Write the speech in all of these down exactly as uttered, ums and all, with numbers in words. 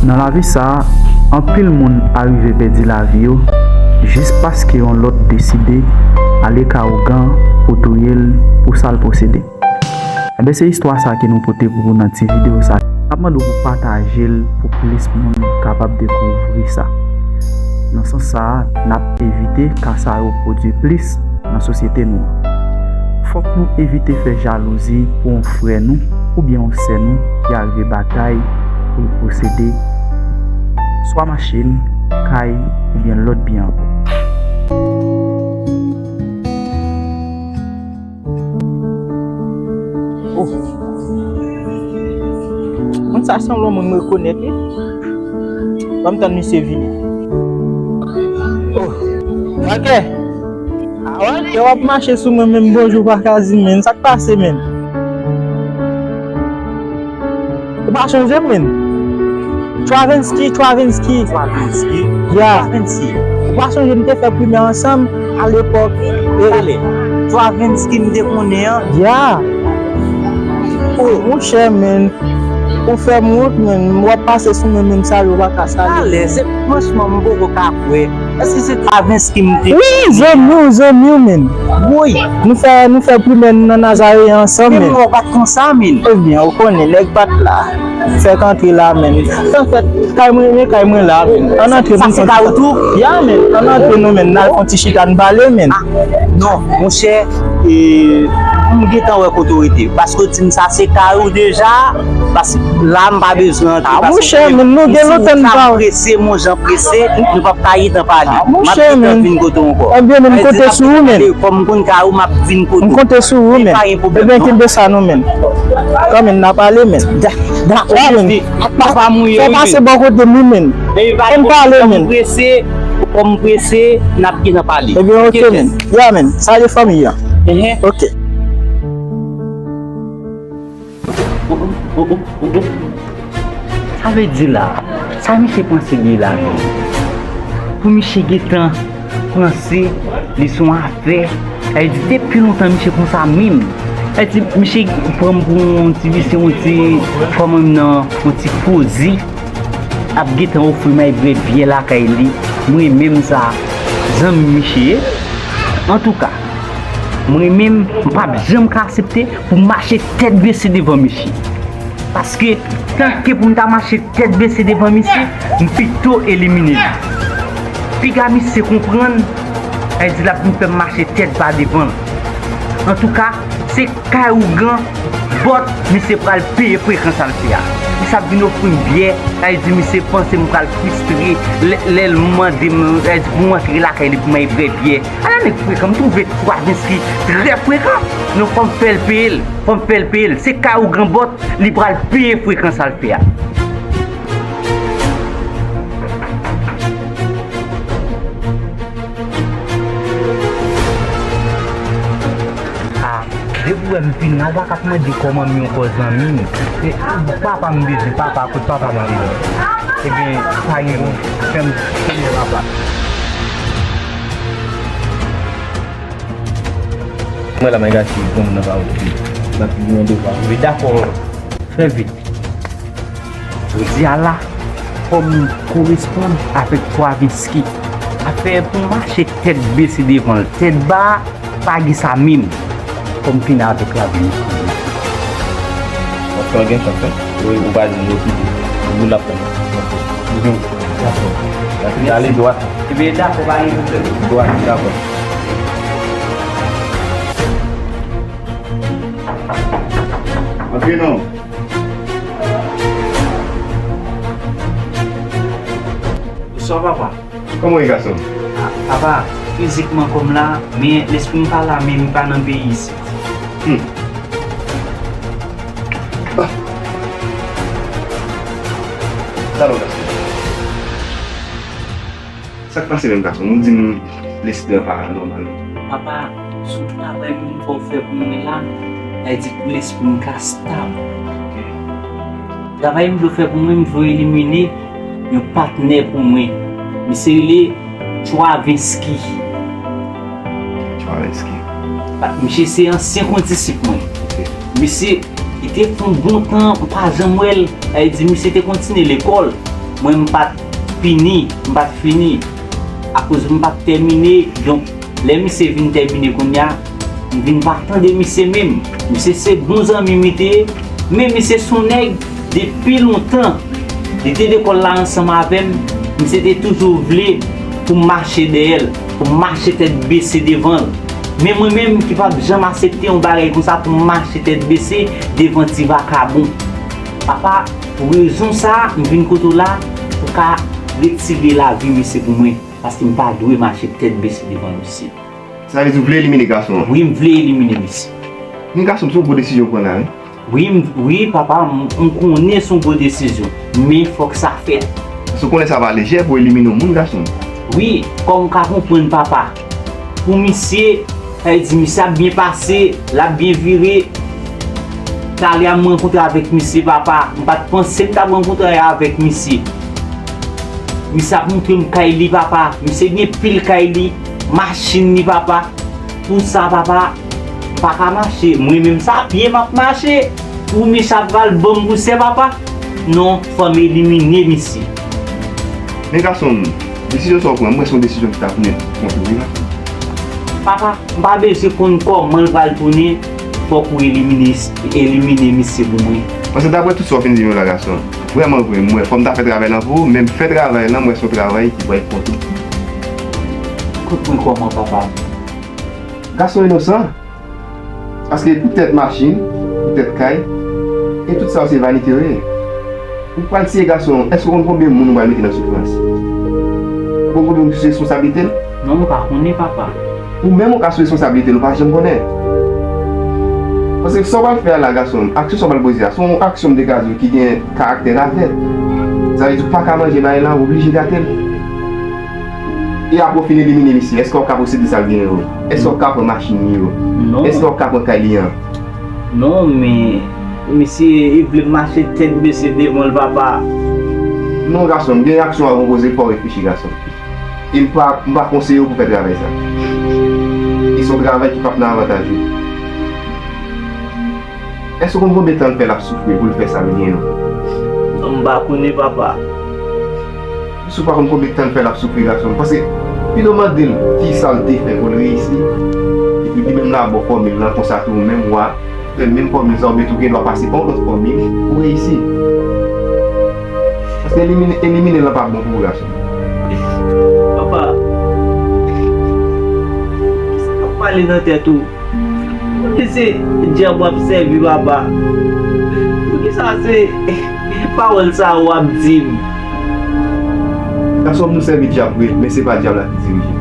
Nan lavi sa a, anpil moun arive pèdi lavi yo jis paske yon lòt deside ale ka ougan pou touye l pou sa l posede. Enben, se istwa sa a ke nou pote pou ou nan ti videyo sa a. N ap mande w pou pataje l pou plis moun kapab dekouvri sa. Nan sans sa a, n ap evite ka sa yo pwodui plis nan sosyete nou an. Fòk nou evite fè jalouzi pou yon frè nou oubyen yon sè nou ki arive batay pou l posede swa machin, kay oubyen lòt byen ankò. Oh. Moun sa sanble yon moun m rekonèt, wi. Ban m tann misye vini. Oh. Wake! Wake, w ap mache sou mwen menm bonjou pa ka di, menn. Sa k pase, menn? Ou pa chonje m, menn? Travinsky, Travinsky. Travinsky? Ya. Travinsky. Ou pa chonje m te fè primè ansanm alepòk? Talè. Travinsky m te konnen an? Ya. Oh, monchè, menn. Ou fè m wont, menn. W ap pase sou mwen, menn, salye w pa ka salye. Talè, se franchman, m poko ka kwè. Èske se Travinsky m te... Wi, zanmi w, zanmi w, menn. Woy. Nou fè, nou fè primè nan Nazaryen ansanm, menn. Men mwen pa t konsa, menn. Ebyen, ou konnen, nèg pa t la. Fèk antre la, menn. Anfèt, kay mwen, men kay mwen la, menn. Ann antre, sa se kay ou tou? Ya, menn. Ann antre nou, menn. N al fè yon ti chita, n pale, menn. Ah, non, monchè, e, m gentan wè kote w rete. Paske w di m sa se kay ou deja, paske la, m pa bezwen antre. Ah, monchè, menn, nou gen lontan n pa... Si w ta prese, m yon jan prese, nou p ap ka gentan pale. Ah, monchè, menn. M ap gentan vin kote w ankò. Ebyen, menn, m konte sou ou, menn. Kòm m konn kay ou, m ap vin kote w. M konte sou ou, menn. Pa gen pwoblèm, non. Ebyen, kenbe sa, non, menn. Kanmenm, n a pale, menn. Da-, dakò, menn. Ak papa m ou ye, wi, menn. Fè pase bò kote m, wi, menn. Ann pale, menn. Kòm m prese, kòm m prese, n ap gentan pale. Ebyen, oke, menn. Ya, menn. Salye fanmi an. Enhen. Oke. Oh, oh, oh, oh, oh, oh. Sa vle di la, sa misye panse li la menm? Pou misye gentan panse li se yon afè, sa vle di depi lontan misye konsa menm. Sa vle di misye pran m pou yon ti visye, yon ti, kòman m nan, yon ti fozi. Ap gentan ofri m ay brè byè lakay li. Mwen menm sa, zanmi misye ye. Antouka, mwen menm, m p ap janm ka aksepte pou m mache tèt bese devan misye. Paske, tanke pou m ta mache tèt bese devan misye, m pito elimine li. Piga misye konprann, sa vle di l ap vin fè m mache tèt ba devan l. Antouka, se kay ougan bòt misye pral peye frekan sa l fè a. Misye ap vin ofri m byè, sa vle di misye panse m pral fristre lè, lè l mande m, sa vle di pou m antre lakay li pou m al brè byè. Ala nèg frekan, m twouve Travinsky trè frekan. Non, fò m fè l peye l, fò m fè l peye l. Se kay ougan bòt, li pral peye frekan sa l fè a. Ah, depi w wè m vin la, w pa ka ap mande kòman m ye ankò zanmi m. Se papa m bezwen, papa, kot papa m andedan. Ebyen, pa gen pwoblèm, fè m premye papa. Mwen la, m gache granmoun nan pa okipe. N ap mande w pa. Wi, dakò. Fè vit. Jodi a la, fò m koresponn avèk Travinsky. Afè pou mache tèt bese devan l, tèt ba, pa gen sa menm. Fò m fini avèk Travinsky. Paske w gen chans, wi. Ou pa di yo ki di. Ou la pran. Ou gen. Dakò. Dakò. Ale dwat. Ebyen, dakò, pa gen pwoblèm. Dwat, dakò. Antre non. Bonswa, papa. Kòman w ye, gason? Ah, papa, fizikman kò m la, men lespri m pa la, men m pa nan peyi isit. Hmm. Ah. Talò, gason. Sa k pase menm, gason m? Ou di m lespri an pa nòmal. Papa, sou travay m vin fè w fè pou mwen la, sa vle di pou lespri m ka stab. Ok. Travay m vle w fè pou mwen, m vle w elimine yon patnè pou mwen. Misye rele Travinsky. Travinsky. Pa, misye se ansyen kondisip mwen. Ok. Misye, li te fè yon bon tan, m pa janm wè l. Sa vle di, misye te kontinye lekòl. Mwen, m pa t fini, m pa t fini. Akoz m pa t tèmine, donk, lè misye vin tèmine kounye a, m vin pa tande misye menm. Misye se bon zanmi m li te ye, men misye se yon nèg depi lontan. Li te lekòl la ansanm avè m, misye te toujou vle pou m mache dèyè l, pou m mache tèt bese devan l. Men mwen menm ki p ap janm aksepte yon bagay konsa pou m mache tèt bese devan ti vakabon. Papa, pou rezon sa a, m vin kote w la pou w ka retire lavi misye pou mwen, paske m pa dwe mache tèt bese devan misye. Sa vle di w vle elimine gason an? Wi, m vle elimine misye. Men gason m, se yon gwo desizyon w pran la, wi. Wi, m, wi, papa, m, m konnen se yon gwo desizyon, men fòk sa fèt. Paske w konnen sa pa lejè pou w elimine yon moun, gason m. Wi, kòm w ka konprann, papa, pou misye, sa vle di misye ap byen pase, l ap byen vire. Talè a m rankontre avèk misye, papa, m pa t panse m t ap rankontre avèk misye. Misye ap montre m kay li, papa. Misye gen pil kay li, machin li, papa. Pou sa, papa, m pa ka mache. Mwen menm sa, pye m ap mache. Pou misye ap pral ban m pou sè, papa. Non, fò m elimine misye. Men gason m, desizyon sa w pran, m wè se yon desizyon ki t ap nèt kont ou, wi, gason m. Papa, m pa bezwen konn kòman l pral tounen, fòk ou elimine, elimine misye pou mwen. Paske daprè tout sa w fin di m yo la, gason m, vrèman vre, m wè fò m ta fè travay lan pou ou, men m fè travay lan, m wè se yon travay ki pral kont ou. Kont mwen kòman, papa? Gason inosan. Paske poutèt machin, poutèt kay, e tout sa yo se vanite yo ye. Ou pral tiye gason an, èske w konn konbyen moun ou pral mete nan soufrans? Ou konn konbyen moun ki sou responsablite l? Non, m pa konnen, papa. Ou menm ou ka sou responsablite l, ou pa janm konnen. Paske sa w pral fè a la, gason m, aksyon sa w pral poze a, se yon aksyon m te ka di w ki gen karaktè ravèt. Sa vle di w pa ka manje bagay la, ou oblije gate l. E apre w fin elimine misye, èske w ap ka posede sa l genyen yo? Èske w ap ka pran machin li yo? Non. Èske w ap ka pran kay li an? Non, men misye, li vle m mache tèt bese devan l, papa. Non, gason m, gen aksyon a w poze, fò w reflechi, gason m. E m pa, m pa konseye w pou fè travay sa. E se yon travay ki p ap nan avantaj ou. Èske w konn konbyen tan l fè l ap soufri pou l fè sa l gen an? Non, m pa konnen, papa. Si w pa konn konbyen tan l fè l ap soufri, gason m, paske pito mande l ki sa l te fè pou l reyisi, epi li menm l a ba w fòmil lan, konsa tou ou menm w a fè menm fòmil sa, oubyen tou gen dwa pase pa yon lòt fòmil pou reyisi. Paske elimine, elimine l lan pa bon pou ou, gason m. Papa, kisa k ap pale nan tèt ou? Poukisa se dyab w ap sèvi, papa? Poukisa se pawòl sa a w ap di m? Gason m, nou sèvi dyab vre, men se pa dyab la ki dirije.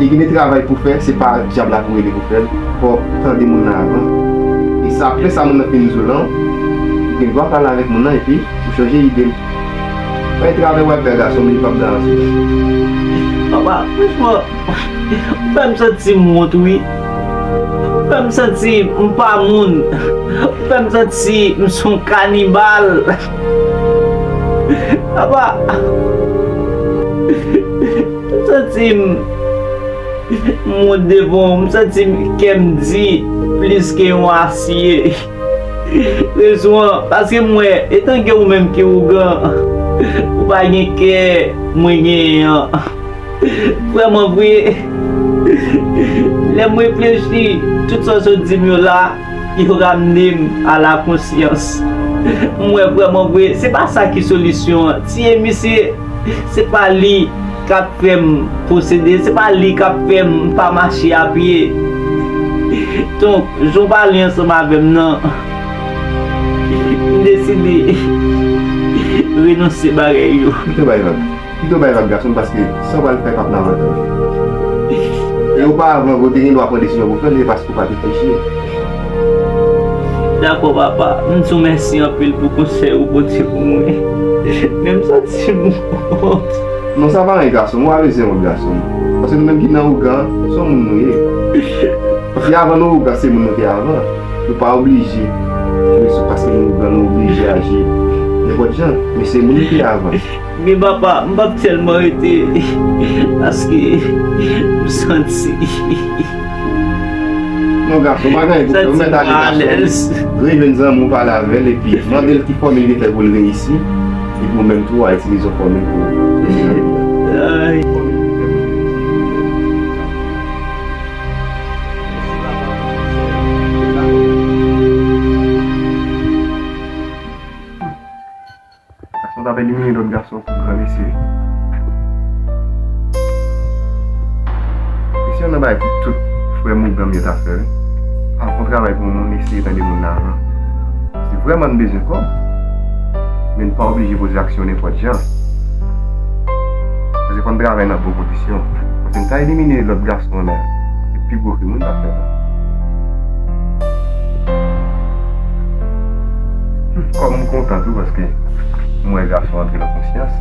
E gen de travay pou fè, se pa dyab la pou rele pou fè l. Fò w tande moun nan avan. E sa, apre sa moun nan fin di w lan, ou gen dwa pale avèk moun nan epi ou chanje ide l. Bay travay w ap fè a, gason m, li p ap daranje w. Papa, franchman, ou fè m santi m wont, wi. Ou fè m santi m pa moun. Ou fè m santi m se yon kanibal. Papa, m santi m, m wont devan w. M santi m, kè m di plis ke yon asye. Rezon an, paske m wè, etanke ou menm ki ougan, ou pa gen kè mwen genyen an. Vrèman vre, lè m reflechi, tout sa w sot di m yo la, yo ramne m a la konsyans. M wè vrèman vre, se pa sa ki solisyon an. Tiye misye, se pa li k ap fè m posede, se pa li k ap fè m pa mache a pye. Donk, jan w pale ansanm avè m nan, m deside renonse bagay yo. Kite w bay vag. Kite w bay vag, gason m, paske sa w pral fè p ap nan avantaj ou. E oparavan, ou te gen dwa pran desizyon pou fè l, se paske ou pa t reflechi. Dakò, papa. M di w mèsi anpil pou konsèy ou pote pou mwen. Men m santi m wont. Non, sa pa anyen, gason m. Ou pa bezwen wont, gason m. Paske nou menm ki nan ougan, se yon moun nou ye. Paske avan nou ougan, se moun nou te avan. Nou pa oblije jwe sou paske nou ougan, nou oblije aji nenpòt jan. Men se moun nou te avan. Men papa, m p ap tèlman rete, paske m santi. Non, gason, pa gen anyen pou fè. Ou mèt ale, gason. Rejwenn zanmi w, pale avè l, epi mande l ki fòmil li fè pou l reyisi. Ou menm tou, w a itilize yon fòmil pou eseye. Ay. Gason t ap elimine lòt gason pou gran mesye. Mesye, nan bagay pou tout frè mougan m yo ta fè, wi. Al fè yon travay pou moun, eseye tande moun nan avan. Si vrèman n bezwen kòb, men n pa oblije poze aksyon nenpòt jan. Paske fò n travay nan bon kondisyon. Paske n ta elimine lòt gason an la, se pi gwo krim moun ta fè la. Kòm m kontan tou paske m wè gason antre nan konsyans.